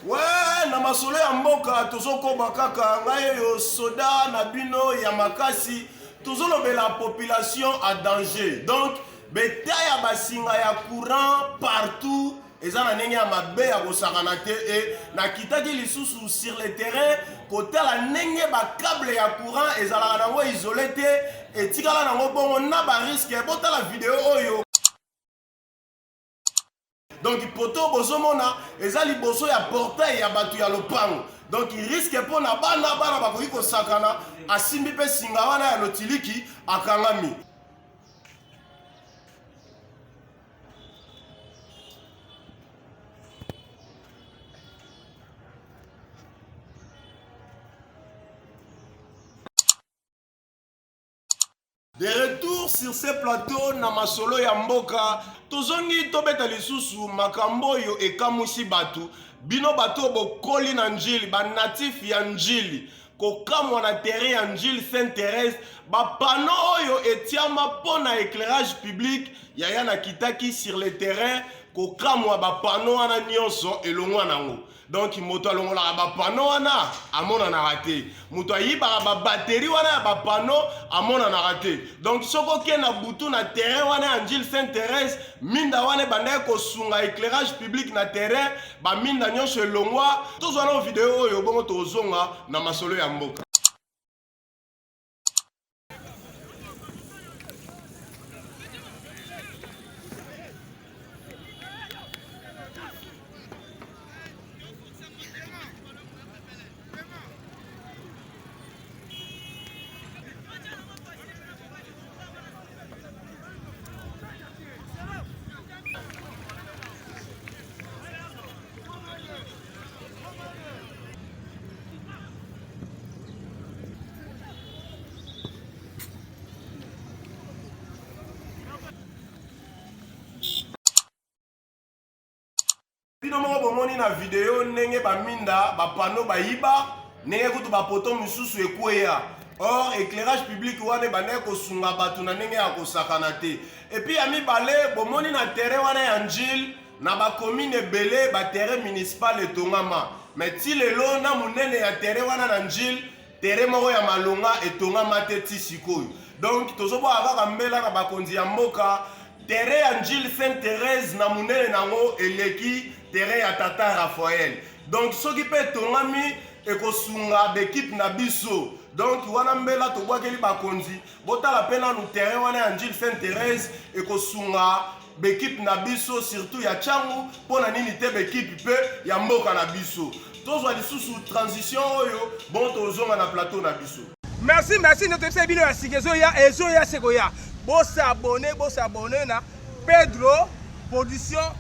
We na masolo ya mboka tozokoba kaka ngai oyo soda na bino ya makasi tozolobela population a danger donc beta ya basinga ya courant partout eza na ndenge ya mabe ya kosakana te e nakitaki lisusu sur le terrain kotala ndenge bacable ya courant ezalaka nango isole te etikala nango bongo na bariske botala video oyo Donc poto bozomona eza liboso ya portail ya bato ya lopango. Donc risque mpo na bana bana bakoki kosakana, asimbi mpe singa wana ya lotiliki akangami. De retour sur ce plateau na masolo ya mboka, tozongi tobeta lisusu makambo oyo ekamwisi bato. Bino bato oyo bokoli na Ndjili, ba natif ya Ndjili, kokamwa na terrain ya Ndjili Sainte Therèse, ba panneaux oyo etiama mpo na éclairage public, yaya nakitaki sur le terrain kokamwa ba panneaux wana nyonso elongwa nango. Donc moto alongolaka ba panneaux wana amonanaka te, moto ayibaka ba batterie wana ya ba panneaux amonanaka te. Donc soki oke na butu na terrain wana ya Ndjili Sainte Therèse, minda wana ebandaki kosunga éclairage public na terrain, ba minda nyonso elongwa. Tozwa nao video oyo bongo tozonga na masolo ya mboka. Bino moko bomoni na video ndenge baminda bapano bayiba ndenge kutu bapoto mosusu ekweya or éclairage public wana ebandaki kosunga bato na ndenge ya kosakana te epuis ya mibale bomoni na terrain wana ya njile Na ba commune ebele ba terrain municipal etongama mais ti lelo na munene ya terrain wana na Ndjil terrain moko ya malonga etongama te ti sikoyo. Donc tozobwaka kaka mbela na bakonzi ya mboka terrain ya Ndjil Sainte Therèse na munene nango eleki terrain ya tata Raphaël. Donc soki pe etongami ekosunga b'equipe na biso. Donc wana mbela tobwakeli bakonzi botala pe nanu terrain wana ya Ndjil Sainte Therèse ekosunga B'equipe na biso surtout ya Tshangu pona nini te b'equipe pe ya mboka na biso. Tozwa lisusu transition oyo bon tozonga na plateau na biso. Merci merci nde toyebisaki bino ya sika ezoya ezoya se koya bosabone bosabone na Pedro production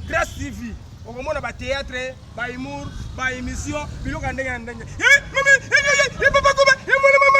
Grace TV okomona ba théâtre ba humour ba émission biloko ya ndenge na ndenge eh, mama eh, eh, papa koba mwana mama.